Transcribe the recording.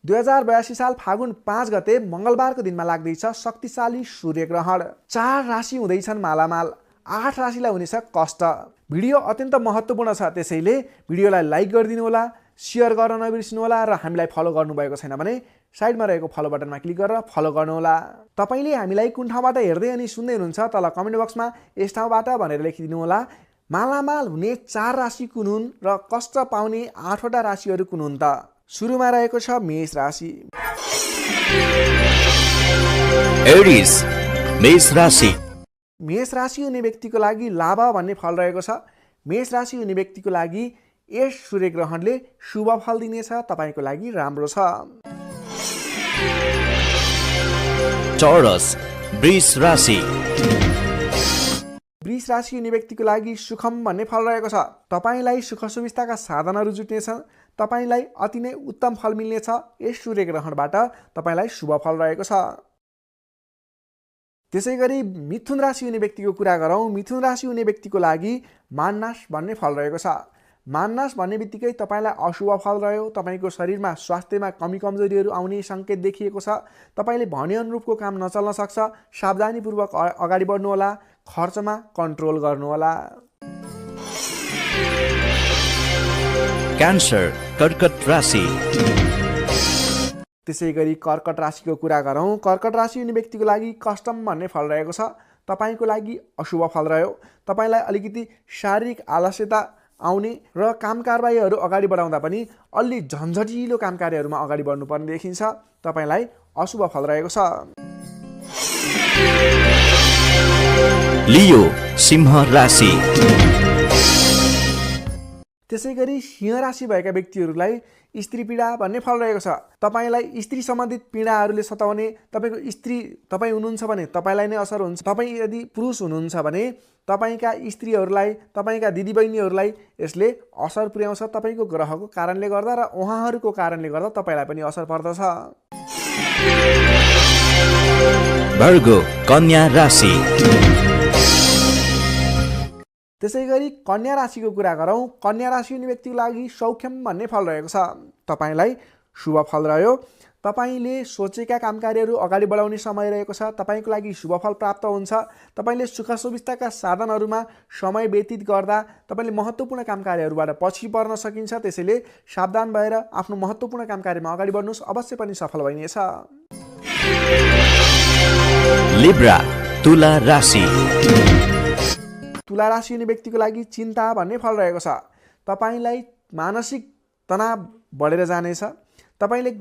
2082 साल फागुन 5 गते मंगलबारको दिनमा लाग्दैछ शक्तिशाली सूर्यग्रहण। 4 राशि हुँदैछन् मालामाल, 8 राशिलाई हुनेछ कष्ट। भिडियो अत्यन्त महत्त्वपूर्ण छ, त्यसैले भिडियोलाई लाइक गरिदिनु होला, शेयर गर्न नबिर्सिनु होला र हामीलाई फलो गर्नुभएको छैन भने साइडमा रहेको फलो बटनमा क्लिक गरेर फलो गर्नुहोला। तपाईले हामीलाई कुन ठाउँबाट हेर्दै अनि सुन्दै हुनुहुन्छ तल कमेन्ट बक्समा यस ठाउँबाट भनेर लेखिदिनु होला। मालामाल हुने 4 राशि कुन हुन् र कष्ट पाउने 8 वटा राशिहरू कुन हुन् त? सुरुमा रहेको छ मेष राशि। एरिस मेष राशि। मेष राशि हुने व्यक्तिको लागि लाभ भन्ने फल रहेको छ। मेष राशि हुने व्यक्तिको लागि यस सूर्यग्रहणले शुभ फल दिनेछ, तपाईको लागि राम्रो छ। टोरस वृष राशि। वृष राशि हुने व्यक्तिको लागि सुखम भन्ने फल रहेको छ। तपाईलाई सुख सुविस्ताका साधनहरू जुट्नेछन्, तपाईलाई अति नै उत्तम फल मिल्नेछ। यस सूर्यग्रहणबाट तपाईलाई शुभ फल रहेको छ। त्यसैगरी मिथुन राशि हुने व्यक्तिको कुरा गरौँ। मिथुन राशि हुने व्यक्तिको लागि माननाश भन्ने फल रहेको छ। माननाश भन्ने बित्तिकै तपाईलाई अशुभ फल रह्यो। तपाईको शरीरमा स्वास्थ्यमा कमी कमजोरीहरू आउने सङ्केत देखिएको छ। तपाईले भने अनुरूपको काम नचल्न सक्छ। सावधानीपूर्वक अगाडि बढ्नुहोला, खर्चमा कन्ट्रोल गर्नुहोला। क्यान्सर कर्कट राशि। त्यसैगरी कर्कट राशिको कुरा गरौँ। कर्कट राशि हुने व्यक्तिको लागि कष्टम भन्ने फल रहेको छ। तपाईको लागि अशुभ फल रह्यो। तपाईलाई अलिकति शारीरिक आलस्यता आउने र काम कारबाहीहरू अगाडि बढाउँदा पनि अलि झन्झटिलो काम कार्यहरूमा अगाडि बढ्नुपर्ने देखिन्छ। तपाईलाई अशुभ फल रहेको छ। लियो सिंह राशि। त्यसैगरी सिंह राशि भएका व्यक्तिहरूलाई स्त्री पीडा भन्ने फल रहेको छ। तपाईलाई स्त्री सम्बन्धित पीडाहरूले सताउने, तपाईको स्त्री तपाईँ हुनुहुन्छ भने तपाईँलाई नै असर हुन्छ। तपाईँ यदि पुरुष हुनुहुन्छ भने तपाईँका स्त्रीहरूलाई, तपाईँका दिदीबहिनीहरूलाई यसले असर पुर्याउँछ। तपाईँको ग्रहको कारणले गर्दा र उहाँहरूको कारणले गर्दा तपाईँलाई पनि असर पर्दछ। भर्गो कन्या राशि। त्यसैगरी कन्या राशिको कुरा गरौँ। कन्या राशि हुने व्यक्तिको लागि सौख्यम भन्ने फल रहेको छ। तपाईलाई शुभ फल रह्यो। तपाईले सोचेका काम कार्यहरू अगाडि बढाउने समय रहेको छ। तपाईको लागि शुभ फल प्राप्त हुन्छ। तपाईले सुख सुविस्ताका साधनहरूमा समय व्यतीत गर्दा तपाईले महत्त्वपूर्ण काम कार्यहरूबाट पछि पर्न सकिन्छ। त्यसैले सावधान भएर आफ्नो महत्त्वपूर्ण काम कार्यमा अगाडि बढ्नुहोस्, अवश्य पनि सफल बनिनेछ। लिब्रा तुला राशि। तुला राशि हुने व्यक्तिको लागि चिन्ता भन्ने फल रहेको छ। तपाईलाई मानसिक तनाव बढेर जानेछ। तपाईले